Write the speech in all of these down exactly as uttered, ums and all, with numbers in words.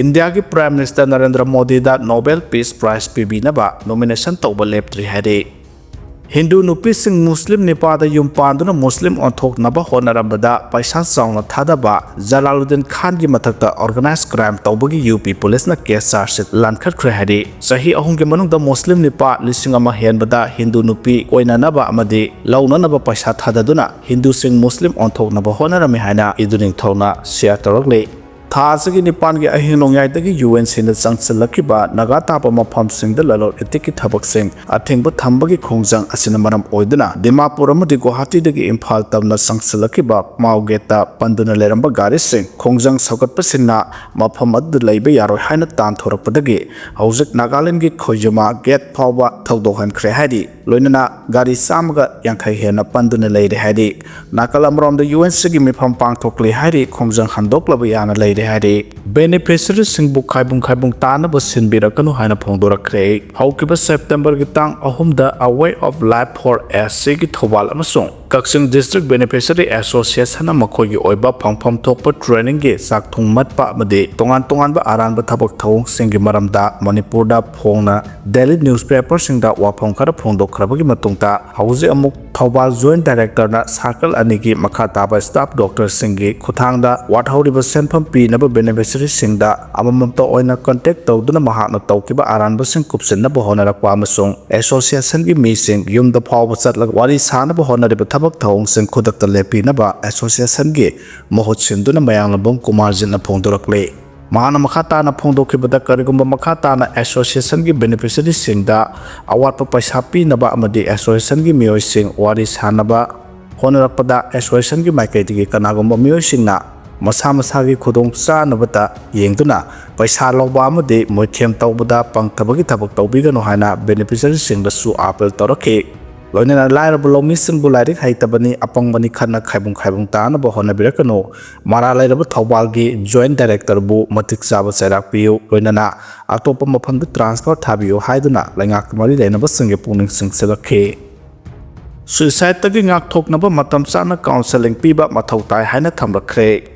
ꯏꯟꯗꯤꯌꯥꯒꯤ Prime Minister Narendra ꯃꯣꯗꯤꯗ Nobel Peace Prize ꯄꯤꯕꯤꯅꯕ nomination ꯇꯧꯕ ꯂꯦꯞꯇ꯭ꯔꯤ ꯍꯥꯏꯔꯤ꯫ ꯍꯤꯟꯗꯨ ꯅꯨꯄꯤꯁꯤꯡ ꯃꯨꯁꯂꯤꯝ ꯅꯤꯄꯥꯗ ꯌꯨꯝ ꯄꯥꯟꯗꯨꯅ ꯃꯨꯁꯂꯤꯝ ꯑꯣꯟꯊꯣꯛꯅꯕ ꯍꯣꯠꯅꯔꯝꯕꯗ ꯄꯩꯁꯥ ꯆꯥꯎꯅ ꯊꯥꯗꯕ ꯖꯂꯥꯂꯨꯗꯤꯟ ꯈꯥꯟꯒꯤ ꯃꯊꯛꯇ organized crime ꯇꯧꯕꯒꯤ ꯌꯨ ꯄꯤ ꯄꯨꯂꯤꯁꯅ case charge sheet ꯂꯟꯈꯠꯈ꯭ꯔꯦ ꯍꯥꯏꯔꯤ꯫ ꯆꯍꯤ ꯑꯍꯨꯝꯒꯤ ꯃꯅꯨꯡꯗ ꯃꯨꯁꯂꯤꯝ ꯅꯤꯄꯥ ꯂꯤꯁꯤꯡ ꯑꯃ ꯍꯦꯟꯕꯗ ꯍꯤꯟꯗꯨ ꯅꯨꯄꯤ ꯑꯣꯏꯅꯅꯕ ꯑꯃꯗꯤ ꯂꯧꯅꯅꯕ ꯄꯩꯁꯥ ꯊꯥꯗꯗꯨꯅ ꯍꯤꯟꯗꯨꯁꯤꯡ ꯃꯨꯁꯂꯤꯝ ꯑꯣꯟꯊꯣꯛꯅꯕ ꯍꯣꯠꯅꯔꯝꯃꯤ ꯍꯥꯏꯅ ꯏꯗꯨ ꯅꯤꯡꯊꯧꯅ share ꯇꯧꯔꯛꯂꯤ꯫ ꯊꯥ ꯑꯁꯤꯒꯤ ꯅꯤꯄꯥꯟꯒꯤ ꯑꯍꯤꯡ ꯅꯣꯡꯌꯥꯏꯗꯒꯤ ꯌꯨ ꯑꯦꯟ ꯁꯤꯅ ꯆꯪꯁꯤꯜꯂꯛꯈꯤꯕ ꯅꯥꯒꯥ ꯇꯥꯕ ꯃꯐꯝꯁꯤꯡꯗ ꯂꯂꯣꯟ ꯏꯇꯤꯛꯀꯤ ꯊꯕꯛꯁꯤꯡ ꯑꯊꯤꯡꯕ ꯊꯝꯕꯒꯤ ꯈꯣꯡꯖꯪ ꯑꯁꯤꯅ ꯃꯔꯝ ꯑꯣꯏꯗꯨꯅ ꯗꯤꯃꯥꯄꯨꯔ ꯑꯃꯗꯤ ꯒꯨꯋꯥꯍꯥꯇꯤꯗꯒꯤ ꯏꯝꯐꯥꯜ ꯇꯝꯅ ꯆꯪꯁꯤꯜꯂꯛꯈꯤꯕ ꯃꯥꯎ ꯒꯦꯠꯇ ꯄꯟꯗꯨꯅ ꯂꯩꯔꯝꯕ ꯒꯥꯔꯤꯁꯤꯡ ꯈꯣꯡꯖꯪ ꯁꯧꯒꯠꯄꯁꯤꯡꯅ ꯃꯐꯝ ꯑꯗꯨꯗ ꯂꯩꯕ ꯌꯥꯔꯣꯏ ꯍꯥꯏꯅ ꯇꯥꯟꯊꯣꯔꯛꯄꯗꯒꯤ ꯍꯧꯖꯤꯛ ꯅꯥꯒꯥꯂꯦꯟꯗꯒꯤ ꯈꯣꯏꯖꯨꯃꯥ ꯒꯦꯠ ꯐꯥꯎꯕ ꯊꯧꯗꯣꯛꯍꯟꯈ꯭ꯔꯦ ꯍꯥꯏꯔꯤ꯫ ꯂꯣꯏꯅꯅ ꯒꯥꯔꯤ ꯆꯥꯝꯃꯒ ꯌꯥꯡꯈꯩ ꯍꯦꯟꯅ ꯄꯟꯗꯨꯅ ꯂꯩꯔꯦ ꯍꯥꯏꯔꯤ꯫ ꯅꯥꯀꯜ ꯑꯃꯔꯣꯝꯗ ꯌꯨ ꯑꯦꯟ ꯁꯤꯒꯤ ꯃꯤꯐꯝ ꯄꯥꯡꯊꯣꯛꯂꯤ ꯍꯥꯏꯔꯤ, ꯈꯣꯡꯖꯪ ꯍꯟꯗꯣꯛꯂꯕ ꯌꯥꯅ ꯂꯩꯔꯦ ꯍꯥꯏꯔꯤ꯫ Beneficiaryꯁꯤꯡꯕꯨ ꯈꯥꯏꯕꯨꯡ ꯈꯥꯏꯕꯨꯡ ꯇꯥꯅꯕ ꯁꯤꯟꯕꯤꯔꯛꯀꯅꯨ ꯍꯥꯏꯅ ꯐꯣꯡꯗꯣꯔꯛꯈ꯭ꯔꯦ꯫ ꯍꯧꯈꯤꯕ Septemberꯒꯤ ꯇꯥꯡ ꯑꯍꯨꯝꯗ A Way of Life for S Cꯒꯤ Thoubal ꯑꯃꯁꯨꯡ ꯀꯛꯆꯤꯡ District Beneficiary Associationꯅ ꯃꯈꯣꯏꯒꯤ ꯑꯣꯏꯕ ꯐꯪꯐꯝ ꯊꯣꯛꯄ trainingꯒꯤ ꯆꯥꯛ ꯊꯣꯡ ꯃꯠꯄ ꯑꯃꯗꯤ ꯇꯣꯉꯥꯟ ꯇꯣꯉꯥꯟꯕ ꯑꯔꯥꯟꯕ ꯊꯕꯛ ꯊꯧꯑꯣꯡꯁꯤꯡꯒꯤ ꯃꯔꯝꯗ ꯃꯅꯤꯄꯨꯔꯗ ꯐꯣꯡꯅ daily newspaperꯁꯤꯡꯗ ꯋꯥꯐꯝ ꯈꯔ ꯐꯣꯡꯗꯣꯛꯈ꯭ꯔꯕꯒꯤ ꯃꯇꯨꯡꯗ ꯍꯧꯖꯤꯛ ꯑꯃꯨꯛ ꯊꯧꯕꯥꯜ Joint Directorꯅ circle ꯑꯅꯤꯒꯤ ꯃꯈꯥ ꯇꯥꯕ staff doctorꯁꯤꯡꯒꯤ ꯈꯨꯠꯊꯥꯡꯗ ꯋꯥꯠꯍꯧꯔꯤꯕ ꯁꯦꯟꯐꯝ ꯄꯤꯅꯕ beneficiaryꯁꯤꯡꯗ ꯑꯃꯃꯝꯇ ꯑꯣꯏꯅ contact ꯇꯧꯗꯨꯅ ꯃꯍꯥꯛꯅ ꯇꯧꯈꯤꯕ ꯑꯔꯥꯟꯕꯁꯤꯡ ꯀꯨꯞꯁꯤꯟꯅꯕ ꯍꯣꯠꯅꯔꯛꯄ ꯑꯃꯁꯨꯡ associationꯒꯤ ꯃꯤꯁꯤꯡ ꯌꯨꯝꯗ ꯐꯥꯎꯕ ꯆꯠꯂꯒ ꯋꯥꯔꯤ ꯁꯥꯅꯕ ꯍꯣꯠꯅꯔꯤꯕ ꯊꯕꯛ ꯊꯧꯑꯣꯡꯁꯤꯡ ꯈꯨꯗꯛꯇ ꯂꯦꯞꯄꯤꯅꯕ associationꯒꯤ ꯃꯍꯨꯠ ꯁꯤꯟꯗꯨꯅ ꯃꯌꯥꯡꯂꯝꯕꯝ ꯀꯨꯃꯥꯔꯖꯤꯠꯅ ꯐꯣꯡꯗꯣꯔꯛꯂꯤ꯫ ꯃꯍꯥꯛꯅ ꯃꯈꯥ ꯇꯥꯅ ꯐꯣꯡꯗꯣꯛꯈꯤꯕꯗ, ꯀꯔꯤꯒꯨꯝꯕ ꯃꯈꯥ ꯇꯥꯅ associationꯒꯤ beneficiaryꯁꯤꯡꯗ ꯑꯋꯥꯠꯄ ꯄꯩꯁꯥ ꯄꯤꯅꯕ ꯑꯃꯗꯤ associationꯒꯤ ꯃꯤꯑꯣꯏꯁꯤꯡ ꯋꯥꯔꯤ ꯁꯥꯅꯕ ꯍꯣꯠꯅꯔꯛꯄꯗ associationꯒꯤ ꯃꯥꯏꯀꯩꯗꯒꯤ ꯀꯅꯥꯒꯨꯝꯕ ꯃꯤꯑꯣꯏꯁꯤꯡꯅ ꯃꯁꯥ ꯃꯁꯥꯒꯤ ꯈꯨꯗꯣꯡ ꯆꯥꯅꯕꯇ ꯌꯦꯡꯗꯨꯅ ꯄꯩꯁꯥ ꯂꯧꯕ ꯑꯃꯗꯤ ꯃꯣꯏꯊꯦꯝ ꯇꯧꯕꯗ ꯄꯪꯊꯕꯒꯤ ꯊꯕꯛ ꯇꯧꯕꯤꯒꯅꯨ ꯍꯥꯏꯅ beneficiaryꯁꯤꯡꯗꯁꯨ appeal ꯇꯧꯔꯛꯈꯤ꯫ ꯂꯣꯏꯅꯅ ꯂꯥꯏꯔꯕ ꯂꯧꯃꯤꯁꯤꯡꯕꯨ ꯂꯥꯏꯔꯤꯛ ꯍꯩꯇꯕꯅꯤ, ꯑꯄꯪꯕꯅꯤ ꯈꯟꯅ ꯈꯥꯏꯕꯨꯡ ꯈꯥꯏꯕꯨꯡ ꯇꯥꯅꯕ ꯍꯣꯠꯅꯕꯤꯔꯛꯀꯅꯨ꯫ ꯃꯔꯥꯜ ꯂꯩꯔꯕ ꯊꯧꯕꯥꯜꯒꯤ Joint Directorꯕꯨ ꯃꯇꯤꯛ ꯆꯥꯕ ꯆꯩꯔꯥꯛ ꯄꯤꯌꯨ, ꯂꯣꯏꯅꯅ ꯑꯇꯣꯞꯄ ꯃꯐꯝꯗ transfer ꯊꯥꯕꯤꯌꯨ ꯍꯥꯏꯗꯨꯅ ꯂꯩꯉꯥꯛꯀ ꯃꯔꯤ ꯂꯩꯅꯕꯁꯤꯡꯒꯤ ꯄꯨꯛꯅꯤꯡ ꯆꯤꯡꯁꯤꯜꯂꯛꯈꯤ꯫ Suicideꯇꯒꯤ ꯉꯥꯛꯊꯣꯛꯅꯕ ꯃꯇꯝ ꯆꯥꯅ counselling ꯄꯤꯕ ꯃꯊꯧ ꯇꯥꯏ ꯍꯥꯏꯅ ꯊꯝꯂꯛꯈ꯭ꯔꯦ꯫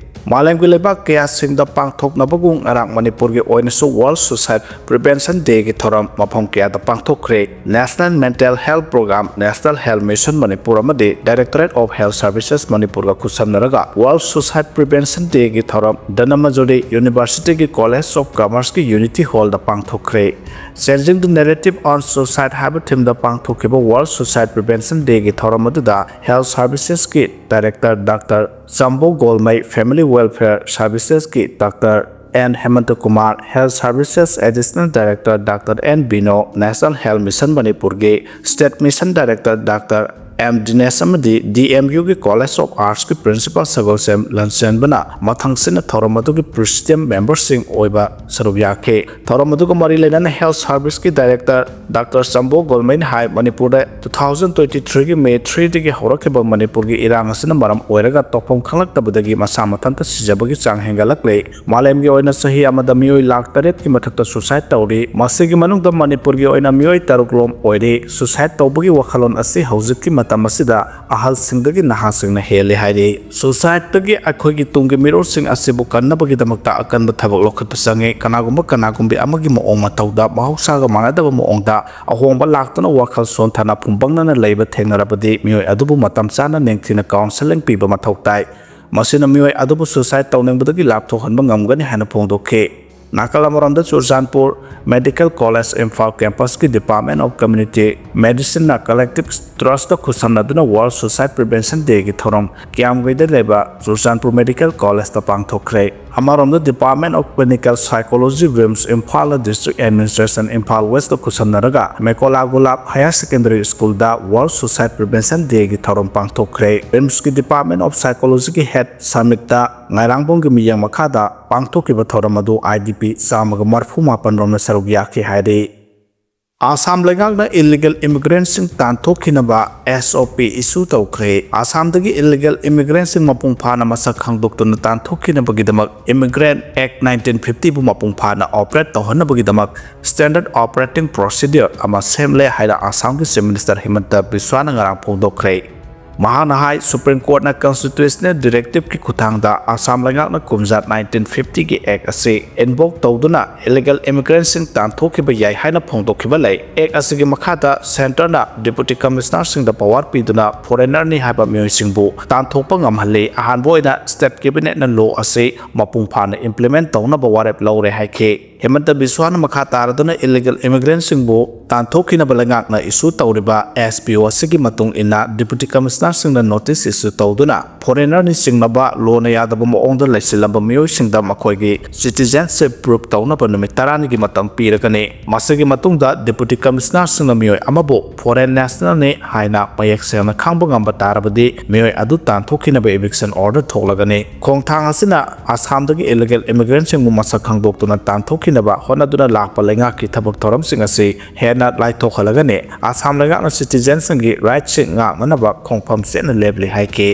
ꯃꯥꯂꯦꯝꯒꯤ ꯂꯩꯕꯥꯛ ꯀꯌꯥꯁꯤꯡꯗ ꯄꯥꯡꯊꯣꯛꯅꯕꯒꯨꯝ ꯉꯔꯥꯡ ꯃꯅꯤꯄꯨꯔꯒꯤ ꯑꯣꯏꯅꯁꯨ World Suicide Prevention Dayꯒꯤ ꯊꯧꯔꯝ ꯃꯐꯝ ꯀꯌꯥꯗ ꯄꯥꯡꯊꯣꯛꯈ꯭ꯔꯦ꯫ National Mental Health Program, National Health Mission Manipur ꯑꯃꯗꯤ Directorate of Health Services ꯃꯅꯤꯄꯨꯔꯒ ꯈꯨꯠꯁꯝꯅꯔꯒ World Suicide Prevention Dayꯒꯤ ꯊꯧꯔꯝ Dhanamanjuri Universityꯒꯤ College of Commerceꯀꯤ Unity Hallꯗ ꯄꯥꯡꯊꯣꯛꯈ꯭ꯔꯦ꯫ Changing the Narrative on Suicide ꯍꯥꯏꯕ themeꯗ ꯄꯥꯡꯊꯣꯛꯈꯤꯕ World Suicide Prevention Dayꯒꯤ ꯊꯧꯔꯝ ꯑꯗꯨꯗ Health Servicesꯀꯤ Director Doctor ꯆꯝꯕꯣ ꯒꯣꯜꯃꯩ, Family Welfare Servicesꯀꯤ Doctor N ꯍꯦꯃꯟꯇ Kumar, Health Services Additional Director Doctor N ꯕꯤꯅꯣ, National Health Mission ꯃꯅꯤꯄꯨꯔꯒꯤ State Mission Director Doctor M ꯗꯤꯅꯦꯁ ꯑꯃꯗꯤ D M Uꯒꯤ College of Artsꯀꯤ Principal ꯁꯒꯣꯜꯁꯦꯝ ꯂꯟꯆꯦꯟꯕꯅ ꯃꯊꯪꯁꯤꯠꯅ ꯊꯧꯔꯝ ꯑꯗꯨꯒꯤ Presidium memberꯁꯤꯡ ꯑꯣꯏꯕ ꯁꯔꯨꯛ ꯌꯥꯈꯤ꯫ ꯊꯧꯔꯝ ꯑꯗꯨꯒ ꯃꯔꯤ ꯂꯩꯅꯅ Health Serviceꯀꯤ Director Doctor ꯆꯝꯕꯣ ꯒꯣꯜꯃꯩꯅ ꯍꯥꯏ, ꯃꯅꯤꯄꯨꯔꯗ two thousand twenty threeꯒꯤ May threeꯗꯒꯤ ꯍꯧꯔꯛꯈꯤꯕ ꯃꯅꯤꯄꯨꯔꯒꯤ ꯏꯔꯥꯡ ꯑꯁꯤꯅ ꯃꯔꯝ ꯑꯣꯏꯔꯒ ꯇꯧꯐꯝ ꯈꯪꯂꯛꯇꯕꯗꯒꯤ ꯃꯁꯥ ꯃꯊꯟꯇ ꯁꯤꯖꯕꯒꯤ ꯆꯥꯡ ꯍꯦꯟꯒꯠꯂꯛꯂꯦ꯫ ꯃꯥꯂꯦꯝꯒꯤ ꯑꯣꯏꯅ ꯆꯍꯤ ꯑꯃꯗ ꯃꯤꯑꯣꯏ ꯂꯥꯈ ꯇꯔꯦꯠꯀꯤ ꯃꯊꯛꯇ suicide ꯇꯧꯔꯤ꯫ ꯃꯁꯤꯒꯤ ꯃꯅꯨꯡꯗ ꯃꯅꯤꯄꯨꯔꯒꯤ ꯑꯣꯏꯅ ꯃꯤꯑꯣꯏ ꯇꯔꯨꯛ ꯂꯣꯝ ꯑꯣꯏꯔꯤ꯫ Suicide ꯇꯧꯕꯒꯤ ꯋꯥꯈꯜꯂꯣꯟ ꯑꯁꯤ ꯍꯧꯖꯤꯛꯀꯤ ꯃꯇꯝ ꯑꯁꯤꯗ ꯑꯍꯜꯁꯤꯡꯗꯒꯤ ꯅꯍꯥꯁꯤꯡꯅ ꯍꯦꯜꯂꯤ ꯍꯥꯏꯔꯤ꯫ Suicideꯇꯒꯤ ꯑꯩꯈꯣꯏꯒꯤ ꯇꯨꯡꯒꯤ ꯃꯤꯔꯣꯜꯁꯤꯡ ꯑꯁꯤꯕꯨ ꯀꯟꯅꯕꯒꯤꯗꯃꯛꯇ ꯑꯀꯟꯕ ꯊꯕꯛ ꯂꯧꯈꯠꯄ ꯆꯪꯉꯤ꯫ ꯀꯅꯥꯒꯨꯝꯕ ꯀꯅꯥꯒꯨꯝꯕꯤ ꯑꯃꯒꯤ ꯃꯑꯣꯡ ꯃꯇꯧꯗ ꯃꯍꯧꯁꯥꯒ ꯃꯥꯟꯅꯗꯕ ꯃꯑꯣꯡꯗ ꯑꯍꯣꯡꯕ ꯂꯥꯛꯇꯨꯅ ꯋꯥꯈꯜ ꯁꯣꯟꯊꯅ ꯐꯨꯝꯕꯪꯅꯅ ꯂꯩꯕ ꯊꯦꯡꯅꯔꯕꯗꯤ ꯃꯤꯑꯣꯏ ꯑꯗꯨꯕꯨ ꯃꯇꯝ ꯆꯥꯅ ꯅꯤꯡꯊꯤꯅ counselling ꯄꯤꯕ ꯃꯊꯧ ꯇꯥꯏ꯫ ꯃꯁꯤꯅ ꯃꯤꯑꯣꯏ ꯑꯗꯨꯕꯨ suicide ꯇꯧꯅꯤꯡꯕꯗꯒꯤ ꯂꯥꯞꯊꯣꯛꯍꯟꯕ ꯉꯝꯒꯅꯤ ꯍꯥꯏꯅ ꯐꯣꯡꯗꯣꯛꯈꯤ꯫ ꯅꯥꯀꯜ ꯑꯃꯔꯣꯝꯗ Churachandpur Medical College Imphal campusꯀꯤ Department of Community Medicineꯅ Collective Trustꯀ ꯈꯨꯠꯁꯝꯅꯗꯨꯅ World Suicide Prevention Dayꯒꯤ ꯊꯧꯔꯝ ꯀꯤꯌꯥꯝꯒꯩꯗ ꯂꯩꯕ ꯆꯨꯔꯆꯥꯟꯄꯨꯔ Medical Collegeꯇ ꯄꯥꯡꯊꯣꯛꯈ꯭ꯔꯦ꯫ ꯑꯃꯔꯣꯝꯗ Department of Clinical Psychology RIMS ꯏꯝꯐꯥꯜꯅ District Administration Imphal Westꯀ ꯈꯨꯠꯁꯝꯅꯔꯒ ꯃꯦꯀꯣꯂꯥ gulab Higher Secondary Schoolꯗ World Suicide Prevention Dayꯒꯤ ꯊꯧꯔꯝ ꯄꯥꯡꯊꯣꯛꯈ꯭ꯔꯦ꯫ RIMSꯀꯤ Department of Psychologyꯒꯤ Head ꯁꯃꯤꯛꯇ ꯉꯥꯏꯔꯥꯡꯕꯣꯝꯒꯤ ꯃꯤꯠꯌꯦꯡ ꯃꯈꯥꯗ ꯄꯥꯡꯊꯣꯛꯈꯤꯕ ꯊꯧꯔꯝ ꯑꯗꯨ IDP ꯆꯥꯝꯃꯒ ꯃꯔꯤꯐꯨ ꯃꯥꯄꯟ ꯔꯣꯝꯅ ꯁꯔꯨꯛ ꯌꯥꯈꯤ ꯍꯥꯏꯔꯤ꯫ ꯑꯥꯁꯥꯝ ꯂꯩꯉꯥꯛꯅ illegal immigrantꯁꯤꯡ ꯇꯥꯟꯊꯣꯛꯈꯤꯅꯕ SOP issue ꯇꯧꯈ꯭ꯔꯦ꯫ ꯑꯥꯁꯥꯝꯗꯒꯤ illegal immigrantꯁꯤꯡ ꯃꯄꯨꯡ ꯐꯥꯅ ꯃꯁꯛ ꯈꯪꯗꯣꯛꯇꯨꯅ ꯇꯥꯟꯊꯣꯛꯈꯤꯅꯕꯒꯤꯗꯃꯛ Immigrant Act nineteen fiftyꯕꯨ ꯃꯄꯨꯡ ꯐꯥꯅ operate ꯇꯧꯍꯟꯅꯕꯒꯤꯗꯃꯛ Standard Operating Procedure ꯑꯃ ꯁꯦꯝꯂꯦ ꯍꯥꯏꯅ ꯑꯥꯁꯥꯝꯒꯤ Chief Minister ꯍꯤꯃꯟꯇ ꯕꯤꯁ꯭ꯋꯥꯅ ꯉꯔꯥꯡ ꯐꯣꯡꯗꯣꯛꯈ꯭ꯔꯦ꯫ ꯃꯍꯥꯛꯅ ꯍꯥꯏ, ꯁꯨꯄ꯭ꯔꯤꯝ ꯀꯣꯔꯠꯅ ꯀꯟꯁꯇꯤꯇ꯭ꯌꯨꯁꯅꯦꯜ ꯗꯤꯔꯦꯛꯇꯤꯚꯀꯤ ꯈꯨꯠꯊꯥꯡꯗ ꯑꯁꯥꯝ ꯂꯩꯉꯥꯛꯅ ꯀꯨꯝꯖꯥ ꯅꯥꯏꯟꯇꯤꯟ ꯐꯤꯐꯇꯤꯒꯤ ꯑꯦꯛ ꯑꯁꯤ ꯏꯟꯚꯣꯛ ꯇꯧꯗꯨꯅ ꯏꯂꯤꯒꯦꯜ ꯏꯃꯤꯒ꯭ꯔꯦꯟꯠꯁꯤꯡ ꯇꯥꯟꯊꯣꯛꯈꯤꯕ ꯌꯥꯏ ꯍꯥꯏꯅ ꯐꯣꯡꯗꯣꯛꯈꯤꯕ ꯂꯩ꯫ ꯑꯦꯛ ꯑꯁꯤꯒꯤ ꯃꯈꯥꯗ ꯁꯦꯟꯇꯔꯅ ꯗꯤꯄꯨꯇꯤ ꯀꯃꯤꯁꯅꯔꯁꯤꯡꯗ ꯄꯋꯥꯔ ꯄꯤꯗꯨꯅ ꯐꯣꯔꯦꯅꯔꯅꯤ ꯍꯥꯏꯕ ꯃꯤꯑꯣꯏꯁꯤꯡꯕꯨ ꯇꯥꯟꯊꯣꯛꯄ ꯉꯝꯍꯜꯂꯤ꯫ ꯑꯍꯥꯟꯕ ꯑꯣꯏꯅ ꯁ꯭ꯇꯦꯠ ꯀꯦꯕꯤꯅꯦꯠꯅ ꯂꯣ ꯑꯁꯤ ꯃꯄꯨꯡ ꯐꯥꯅ ꯏꯝꯄ꯭ꯂꯤꯃꯦꯟꯠ ꯇꯧꯅꯕ ꯋꯥꯔꯦꯞ ꯂꯧꯔꯦ ꯍꯥꯏꯈꯤ꯫ ꯍꯦꯃꯟꯇ ꯕꯤꯁ꯭ꯋꯥꯅ ꯃꯈꯥ ꯇꯥꯔꯗꯨꯅ ꯏꯂꯤꯒꯦꯜ ꯏꯃꯤꯒ꯭ꯔꯦꯟꯠꯁꯤꯡꯕꯨ ꯇꯥꯟꯊꯣꯛꯈꯤꯅꯕ ꯂꯩꯉꯥꯛꯅ ꯏꯁꯨ ꯇꯧꯔꯤꯕ ꯑꯦꯁ ꯄꯤ ꯑꯣ ꯑꯁꯤꯒꯤ ꯃꯇꯨꯡ ꯏꯟꯅ ꯗꯤꯄꯨꯇꯤ ꯀꯃꯤꯁꯅꯔꯁꯤꯡꯅ ꯅꯣꯇꯤꯁ ꯏꯁꯨ ꯇꯧꯗꯨꯅ ꯐꯣꯔꯦꯅꯔꯅꯤ ꯆꯤꯡꯅꯕ ꯂꯣꯅ ꯌꯥꯗꯕ ꯃꯑꯣꯡꯗ ꯂꯩꯁꯤꯜꯂꯝꯕ ꯃꯤꯑꯣꯏꯁꯤꯡꯗ ꯃꯈꯣꯏꯒꯤ ꯁꯤꯇꯤꯖꯦꯟꯁꯤꯞ ꯄ꯭ꯔꯨꯐ ꯇꯧꯅꯕ ꯅꯨꯃꯤꯠ ꯇꯔꯥꯅꯤꯒꯤ ꯃꯇꯝ ꯄꯤꯔꯒꯅꯤ꯫ ꯃꯁꯤꯒꯤ ꯃꯇꯨꯡꯗ ꯗꯤꯄꯨꯇꯤ ꯀꯃꯤꯁꯅꯔꯁꯤꯡꯅ ꯃꯤꯑꯣꯏ ꯑꯃꯕꯨ ꯐꯣꯔꯦꯟ ꯅꯦꯁꯅꯦꯜꯅꯤ ꯍꯥꯏꯅ ꯃꯌꯦꯛ ꯁꯦꯡꯅ ꯈꯪꯕ ꯉꯝꯕ ꯇꯥꯔꯕꯗꯤ ꯃꯤꯑꯣꯏ ꯑꯗꯨ ꯇꯥꯟꯊꯣꯛꯈꯤꯅꯕ ꯏꯚꯤꯛꯁꯟ ꯑꯣꯔꯗꯔ ꯊꯣꯛꯂꯒꯅꯤ꯫ ꯈꯣꯡꯊꯥꯡ ꯑꯁꯤꯅ ꯑꯁꯥꯝꯗꯒꯤ ꯏꯂꯤꯒꯦꯜ ꯏꯃꯤꯒ꯭ꯔꯦꯟꯠꯁꯤꯡꯕꯨ ꯃꯁꯛ ꯈꯪꯗꯣꯛꯇꯨꯅ ꯇꯥꯟꯊꯣꯛꯈꯤꯅꯕ ꯍꯣꯠꯅꯗꯨꯅ ꯂꯥꯛꯄ ꯂꯩꯉꯥꯛꯀꯤ ꯊꯕꯛ ꯊꯧꯔꯝꯁꯤꯡ ꯑꯁꯤ ꯍꯦꯟꯅ ꯂꯥꯏꯊꯣꯛꯍꯜꯂꯒꯅꯤ꯫ ꯑꯁꯥꯝ ꯂꯩꯉꯥꯛꯅ ꯁꯤꯇꯤꯖꯦꯟꯁꯤꯡꯒꯤ ꯔꯥꯏꯠꯁꯤꯡ ꯉꯥꯛꯅꯅꯕ ꯈꯣꯡꯐꯝ ꯆꯦꯠꯅ ꯂꯦꯞꯂꯤ ꯍꯥꯏꯈꯤ꯫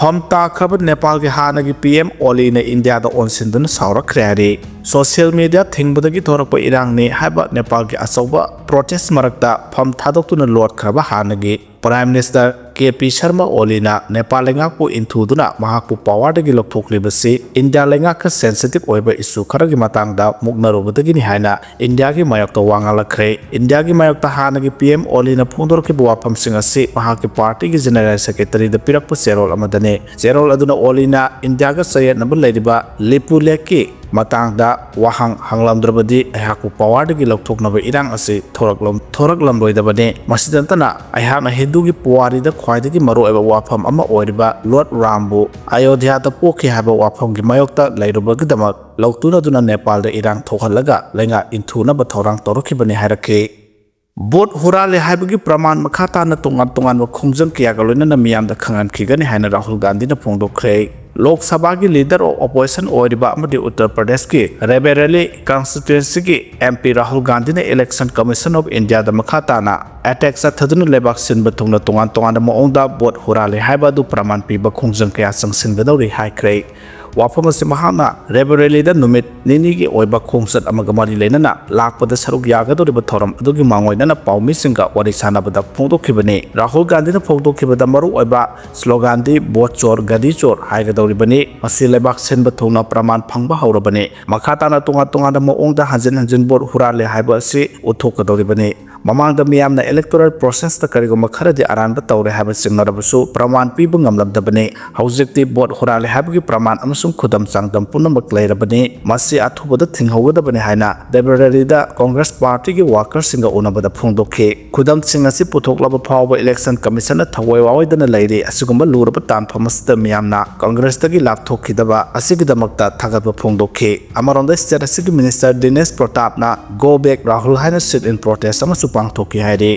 ꯐꯝ ꯇꯥꯈ꯭ꯔꯕ ꯅꯦꯄꯥꯜꯒꯤ ꯍꯥꯟꯅꯒꯤ ꯄꯤ ꯑꯦꯝ ꯑꯣꯂꯤꯅ ꯏꯟꯗꯤꯌꯥꯗ ꯑꯣꯟꯁꯤꯟꯗꯨꯅ ꯁꯥꯎꯔꯛꯈ꯭ꯔꯦ ꯍꯥꯏꯔꯤ꯫ ꯁꯣꯁꯤꯌꯦꯜ ꯃꯤꯗꯤꯌꯥ ꯊꯤꯡꯕꯗꯒꯤ ꯊꯣꯔꯛꯄ ꯏꯔꯥꯡꯅꯤ ꯍꯥꯏꯕ ꯅꯦꯄꯥꯜꯒꯤ ꯑꯆꯧꯕ ꯄ꯭ꯔꯣꯇꯦꯁ ꯃꯔꯛꯇ ꯐꯝ ꯊꯥꯗꯣꯛꯇꯨꯅ ꯂꯣꯠꯈ꯭ꯔꯕ ꯍꯥꯟꯅꯒꯤ prime minister K P Sharma ꯑꯣꯂꯤꯅ Nepal ꯂꯩꯉꯥꯛꯄꯨ ꯏꯟꯊꯨꯗꯨꯅ ꯃꯍꯥꯛꯄꯨ ꯄꯋꯥꯔꯗꯒꯤ ꯂꯧꯊꯣꯛꯂꯤꯕꯁꯤ ꯏꯟꯗꯤꯌꯥ ꯂꯩꯉꯥꯛꯀ ꯁꯦꯟꯁꯤꯇꯤꯚ ꯑꯣꯏꯕ ꯏꯁꯨ ꯈꯔꯒꯤ ꯃꯇꯥꯡꯗ ꯃꯨꯛꯅꯔꯨꯕꯗꯒꯤꯅꯤ ꯍꯥꯏꯅ ꯏꯟꯗꯤꯌꯥꯒꯤ ꯃꯥꯌꯣꯛꯇ ꯋꯥ ꯉꯥꯡꯂꯛꯈ꯭ꯔꯦ꯫ ꯏꯟꯗꯤꯌꯥꯒꯤ ꯃꯥꯌꯣꯛꯇ ꯍꯥꯟꯅꯒꯤ ꯄꯤ ꯑꯦꯝ ꯑꯣꯂꯤꯅ ꯐꯣꯡꯗꯣꯔꯛꯈꯤꯕ ꯋꯥꯐꯝꯁꯤꯡ ꯑꯁꯤ ꯃꯍꯥꯛꯀꯤ ꯄꯥꯔꯇꯤꯒꯤ ꯖꯦꯅꯔꯦꯜ ꯁꯦꯀ꯭ꯔꯦꯇꯔꯤꯗ ꯄꯤꯔꯛꯄ ꯆꯦꯔꯣꯜ ꯑꯃꯗꯅꯤ꯫ ꯆꯦꯔꯣꯜ ꯑꯗꯨꯅ ꯑꯣꯂꯤꯅ ꯏꯟꯗꯤꯌꯥꯒ ꯆꯌꯦꯠꯅꯕ ꯂꯩꯔꯤꯕ ꯂꯤꯄꯨ ꯂꯦꯛꯀꯤ ꯃꯇꯥꯡꯗ ꯋꯥꯍꯪ ꯍꯪꯂꯝꯗ꯭ꯔꯕꯗꯤ ꯑꯩꯍꯥꯛꯄꯨ ꯄꯋꯥꯔꯗꯒꯤ ꯂꯧꯊꯣꯛꯅꯕ ꯏꯔꯥꯡ ꯑꯁꯤ ꯊꯣꯔꯛꯂꯝ-, ꯊꯣꯔꯛꯂꯝꯂꯣꯏꯗꯕꯅꯤ꯫ ꯃꯁꯤꯗ ꯅꯠꯇꯅ ꯑꯩꯍꯥꯛꯅ ꯍꯤꯟꯗꯨꯒꯤ ꯄꯨꯋꯥꯔꯤꯗ ꯈ꯭ꯋꯥꯏꯗꯒꯤ ꯃꯔꯨꯑꯣꯏꯕ ꯋꯥꯐꯝ ꯑꯃ ꯑꯣꯏꯔꯤꯕ ꯂꯣꯔꯗ ꯔꯥꯝꯕꯨ ꯑꯌꯣꯙ꯭ꯌꯥꯗ ꯄꯣꯛꯈꯤ ꯍꯥꯏꯕ ꯋꯥꯐꯝꯒꯤ ꯃꯥꯌꯣꯛꯇ ꯂꯩꯔꯨꯕꯒꯤꯗꯃꯛ ꯂꯧꯇꯨꯅꯗꯨꯅ ꯅꯦꯄꯥꯜꯗ ꯏꯔꯥꯡ ꯊꯣꯛꯍꯜꯂꯒ ꯂꯩꯉꯥꯛ ꯏꯟꯊꯨꯅꯕ ꯊꯧꯔꯥꯡ ꯇꯧꯔꯛꯈꯤꯕꯅꯤ ꯍꯥꯏꯔꯛꯈꯤ꯫ ꯚꯣꯠ ꯍꯨꯔꯥꯜꯂꯦ ꯍꯥꯏꯕꯒꯤ ꯄ꯭ꯔꯃꯥꯟ ꯃꯈꯥ ꯇꯥꯅ ꯇꯣꯉꯥꯟ ꯇꯣꯉꯥꯟꯕ ꯈꯣꯡꯖꯪ ꯀꯌꯥꯒ ꯂꯣꯏꯅꯅ ꯃꯤꯌꯥꯝꯗ ꯈꯪꯍꯟꯈꯤꯒꯅꯤ ꯍꯥꯏꯅ ꯔꯥꯍꯨꯜ ꯒꯥꯟꯙꯤꯅ ꯐꯣꯡꯗꯣꯛꯈ꯭ꯔꯦ꯫ ꯂꯣꯛ ꯁꯚꯥꯒꯤ leader of opposition ꯑꯣꯏꯔꯤꯕ ꯑꯃꯗꯤ ꯎꯠꯇꯔ ꯄ꯭ꯔꯗꯦꯁꯀꯤ ꯔꯦꯕꯦꯔꯦꯂꯤ ꯀꯟꯁꯇꯤꯇ꯭ꯋꯦꯟꯁꯤꯒꯤ MP ꯔꯥꯍꯨꯜ ꯒꯥꯟꯙꯤꯅ Election Commission of Indiaꯗ ꯃꯈꯥ ꯇꯥꯅ attack ꯆꯠꯊꯗꯨꯅ ꯂꯩꯕꯥꯛ ꯁꯤꯟꯕ ꯊꯨꯡꯅ ꯇꯣꯉꯥꯟ ꯇꯣꯉꯥꯟꯕ ꯃꯑꯣꯡꯗ vote ꯍꯨꯔꯥꯜꯂꯦ ꯍꯥꯏꯕ ꯑꯗꯨ ꯄ꯭ꯔꯃꯥꯟ ꯄꯤꯕ ꯈꯣꯡꯖꯪ ꯀꯌꯥ ꯆꯪꯁꯤꯟꯒꯗꯧꯔꯤ ꯍꯥꯏꯈ꯭ꯔꯦ꯫ ꯋꯥꯐꯝ ꯑꯁꯤ ꯃꯍꯥꯛꯅ ꯔꯦꯕꯦꯔꯦꯂꯤꯗ ꯅꯨꯃꯤꯠ ꯅꯤꯅꯤꯒꯤ ꯑꯣꯏꯕ ꯈꯣꯡꯆꯠ ꯑꯃꯒ ꯃꯔꯤ ꯂꯩꯅꯅ ꯂꯥꯛꯄꯗ ꯁꯔꯨꯛ ꯌꯥꯒꯗꯧꯔꯤꯕ ꯊꯧꯔꯝ ꯑꯗꯨꯒꯤ ꯃꯥꯡꯑꯣꯏꯅꯅ ꯄꯥꯎꯃꯤꯁꯤꯡꯒ ꯋꯥꯔꯤ ꯁꯥꯟꯅꯕꯗ ꯐꯣꯡꯗꯣꯛꯈꯤꯕꯅꯤ꯫ ꯔꯥꯍꯨꯜ ꯒꯥꯟꯙꯤꯅ ꯐꯣꯡꯗꯣꯛꯈꯤꯕꯗ ꯃꯔꯨꯑꯣꯏꯕ sloganꯗꯤ "ꯚꯣꯠ ꯆꯣꯔ, ꯒꯥꯗꯤ ꯆꯣꯔ" ꯍꯥꯏꯒꯗꯧꯔꯤꯕꯅꯤ꯫ ꯃꯁꯤ ꯂꯩꯕꯥꯛ ꯁꯤꯟꯕ ꯊꯨꯡꯅ ꯄ꯭ꯔꯃꯥꯟ ꯐꯪꯕ ꯍꯧꯔꯕꯅꯤ꯫ ꯃꯈꯥ ꯇꯥꯅ ꯇꯣꯉꯥꯟ ꯇꯣꯉꯥꯟꯕ ꯃꯑꯣꯡꯗ ꯍꯟꯖꯤꯟ ꯍꯟꯖꯤꯟ vote ꯍꯨꯔꯥꯜꯂꯦ ꯍꯥꯏꯕ ꯑꯁꯤ ꯎꯠꯊꯣꯛꯀꯗꯧꯔꯤꯕꯅꯤ꯫ ꯃꯃꯥꯡꯗ ꯃꯤꯌꯥꯝꯅ electoral processꯇ ꯀꯔꯤꯒꯨꯝꯕ ꯈꯔꯗꯤ ꯑꯔꯥꯟꯕ ꯇꯧꯔꯦ ꯍꯥꯏꯕ ꯆꯤꯡꯅꯔꯕꯁꯨ ꯄ꯭ꯔꯃꯥꯟ ꯄꯤꯕ ꯉꯝꯂꯝꯗꯕꯅꯤ꯫ ꯍꯧꯖꯤꯛꯇꯤ vote ꯍꯨꯔꯥꯜꯂꯦ ꯍꯥꯏꯕꯒꯤ ꯄ꯭ꯔꯃꯥꯟ ꯑꯃꯁꯨꯡ ꯈꯨꯗꯝ ꯆꯥꯡꯗꯝ ꯄꯨꯝꯅꯃꯛ ꯂꯩꯔꯕꯅꯤ꯫ ꯃꯁꯤ ꯑꯊꯨꯕꯗ ꯊꯤꯡꯍꯧꯒꯗꯕꯅꯤ ꯍꯥꯏꯅ ꯔꯦꯕꯦꯔꯦꯂꯤꯗ Congress partyꯒꯤ workerꯁꯤꯡꯒ ꯎꯅꯕꯗ ꯐꯣꯡꯗꯣꯛꯈꯤ꯫ ꯈꯨꯗꯝꯁꯤꯡ ꯑꯁꯤ ꯄꯨꯊꯣꯛꯂꯕ ꯐꯥꯎꯕ Election Commissionꯅ ꯊꯋꯥꯏ ꯋꯥꯑꯣꯏꯗꯅ ꯂꯩꯔꯤ꯫ ꯑꯁꯤꯒꯨꯝꯕ ꯂꯨꯔꯕ ꯇꯥꯟꯐꯝ ꯑꯁꯤꯗ ꯃꯤꯌꯥꯝꯅ Congressꯇꯒꯤ ꯂꯥꯞꯊꯣꯛꯈꯤꯗꯕ ꯑꯁꯤꯒꯤꯗꯃꯛꯇ ꯊꯥꯒꯠꯄ ꯐꯣꯡꯗꯣꯛꯈꯤ꯫ ꯑꯃꯔꯣꯝꯗ state ꯑꯁꯤꯒꯤ minister ꯗꯤꯅꯦꯁ ꯄ꯭ꯔꯇꯥꯞꯅ "Go back Rahul" ꯍꯥꯏꯅ sit-in protest ꯑꯃꯁꯨ ꯄꯥꯡꯊꯣꯛꯈꯤ ꯍꯥꯏꯔꯤ꯫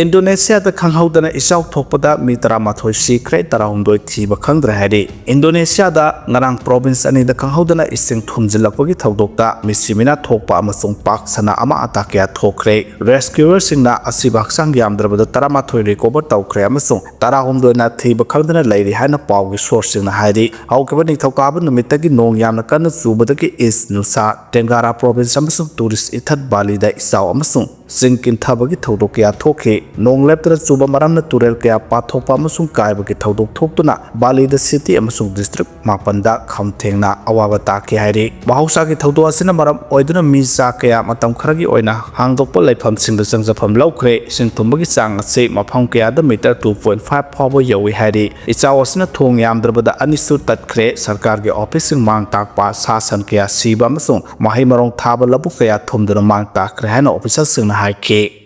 ꯏꯟꯗꯣꯅꯦꯁꯤꯌꯥꯗ ꯈꯪꯍꯧꯗꯅ ꯏꯆꯥꯎ ꯊꯣꯛꯄꯗ ꯃꯤ ꯇꯔꯥꯃꯥꯊꯣꯏ ꯁꯤꯈ꯭ꯔꯦ, ꯇꯔꯥꯍꯨꯝꯗꯣꯏ ꯊꯤꯕ ꯈꯪꯗ꯭ꯔꯦ ꯍꯥꯏꯔꯤ꯫ ꯏꯟꯗꯣꯅꯦꯁꯤꯌꯥꯗ ꯉꯔꯥꯡ province ꯑꯅꯤꯗ ꯈꯪꯍꯧꯗꯅ ꯏꯁꯤꯡ ꯊꯨꯝꯖꯤꯜꯂꯛꯄꯒꯤ ꯊꯧꯗꯣꯛꯇ ꯃꯤꯁꯤ ꯃꯤꯅꯥ ꯊꯣꯛꯄ ꯑꯃꯁꯨꯡ ꯄꯥꯛ ꯁꯟꯅ ꯑꯃꯥꯡ ꯑꯇꯥ ꯀꯌꯥ ꯊꯣꯛꯈ꯭ꯔꯦ꯫ Rescuerꯁꯤꯡꯅ ꯑꯁꯤꯕ ꯍꯛꯆꯥꯡ ꯌꯥꯝꯗ꯭ꯔꯕꯗ ꯇꯔꯥꯃꯥꯊꯣꯏ recover ꯇꯧꯈ꯭ꯔꯦ ꯑꯃꯁꯨꯡ ꯇꯔꯥꯍꯨꯝꯗꯣꯏꯅ ꯊꯤꯕ ꯈꯪꯗꯅ ꯂꯩꯔꯤ ꯍꯥꯏꯅ ꯄꯥꯎꯒꯤ sourceꯁꯤꯡꯅ ꯍꯥꯏꯔꯤ꯫ ꯍꯧꯈꯤꯕ ꯅꯤꯡꯊꯧꯀꯥꯕ ꯅꯨꯃꯤꯠꯇꯒꯤ ꯅꯣꯡ ꯌꯥꯝꯅ ꯀꯟꯅ ꯆꯨꯕꯗꯒꯤ ꯏꯁ ꯅꯨꯁꯥ, ꯇꯦꯡꯒꯥꯔꯥ province ꯑꯃꯁꯨꯡ tourist ꯏꯊꯠ ꯕꯥꯂꯤꯗ ꯏꯆꯥꯎ ꯑꯃꯁꯨꯡ ꯆꯤꯡ ꯀꯤꯟꯊꯕꯒꯤ ꯊꯧꯗꯣꯛ ꯀꯌꯥ ꯊꯣꯛꯈꯤ꯫ ꯅꯣꯡ ꯂꯦꯞꯇꯅ ꯆꯨꯕ ꯃꯔꯝꯅ ꯇꯨꯔꯦꯜ ꯀꯌꯥ ꯄꯥꯊꯣꯛꯄ ꯑꯃꯁꯨꯡ ꯀꯥꯏꯕꯒꯤ ꯊꯧꯗꯣꯛ ꯊꯣꯛꯇꯨꯅ ꯕꯥꯂꯤꯗ city ꯑꯃꯁꯨꯡ district ꯃꯥꯄꯟꯗ ꯈꯝ ꯊꯦꯡꯅ ꯑꯋꯥꯕ ꯇꯥꯈꯤ ꯍꯥꯏꯔꯤ꯫ ꯃꯍꯧꯁꯥꯒꯤ ꯊꯧꯗꯣꯛ ꯑꯁꯤꯅ ꯃꯔꯝ ꯑꯣꯏꯗꯨꯅ ꯃꯤ ꯆꯥ ꯀꯌꯥ ꯃꯇꯝ ꯈꯔꯒꯤ ꯑꯣꯏꯅ ꯍꯥꯡꯗꯣꯛꯄ ꯂꯩꯐꯝꯁꯤꯡꯗ ꯆꯪꯖꯐꯝ ꯂꯧꯈ꯭ꯔꯦ꯫ ꯏꯁꯤꯡ ꯊꯨꯝꯕꯒꯤ ꯆꯥꯡ ꯑꯁꯤ ꯃꯐꯝ ꯀꯌꯥꯗ meter two point five ꯐꯥꯎꯕ ꯌꯧꯏ ꯍꯥꯏꯔꯤ꯫ ꯏꯆꯥꯎ ꯑꯁꯤꯅ ꯊꯣꯡ ꯌꯥꯝꯗ꯭ꯔꯕꯗ ꯑꯅꯤꯁꯨ ꯇꯠꯈ꯭ꯔꯦ꯫ ꯁꯔꯀꯥꯔꯒꯤ officeꯁꯤꯡ ꯃꯥꯡ ꯇꯥꯛꯄ, ꯁꯥ ꯁꯟ ꯀꯌꯥ ꯁꯤꯕ ꯑꯃꯁꯨꯡ ꯃꯍꯩ ꯃꯔꯣꯡ ꯊꯥꯕ ꯂꯧꯕꯨꯛ ꯀꯌꯥ ꯊꯨꯝꯗꯨꯅ ꯃꯥꯡ ꯇꯥꯛꯈ꯭ꯔꯦ ꯍꯥꯏꯅ officialꯁꯤꯡꯅ ꯍꯥꯏꯈꯤ꯫